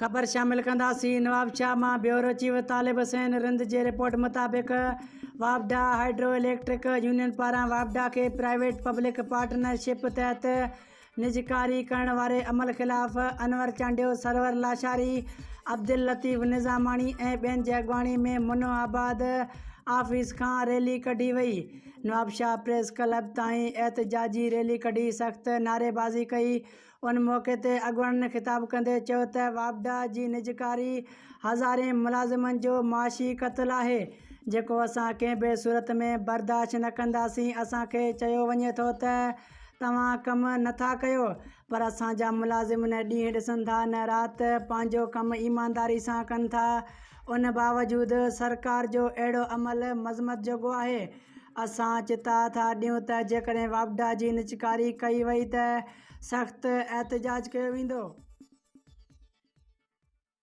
خبر شامل ڪنداسين نوابشاهه مان بيورو چيف طالب حسين رند جي رپورٽ مطابق واپڊا هائيڊرو اليڪٽرڪ يونين پاران واپڊا کي پرائيويٽ پبلڪ پارٽنرشپ تحت نجڪاري ڪرڻ واري عمل خلاف انور چانڊيو، سرور لاشاري، عبداللطيف نظاماڻي ۽ ٻين جي اڳواڻي ۾ منو آباد آفيس کان ريلي ڪڍي وئي. نوابشاهه پريس ڪلب تائين احتجاجي ريلي ڪڍي سخت نعريبازي ڪئي. ان موقعي تي اڳواڻن خطاب ڪندي چيو ته واپڊا جي نجڪاري هزارين ملازمن جو معاشي قتل آهي جيڪو اسان ڪنهن به صورت ۾ برداشت نه ڪنداسين اسان کي چيو وڃي ٿو ته توهان ڪم نه ٿا ڪيو پر اسان جا ملازم نه ڏينهن ڏسن ٿا نه رات پنهنجو ڪم ايمانداري سان ڪن ٿا ان باوجود سرڪار جو اهڙو عمل مذمت جوڳو آهي اسان چتاء ٿا ڏيون ته جيڪڏهن واپڊا جي نجڪاري ڪئي وئي ته سخت احتجاج ڪيو ويندو.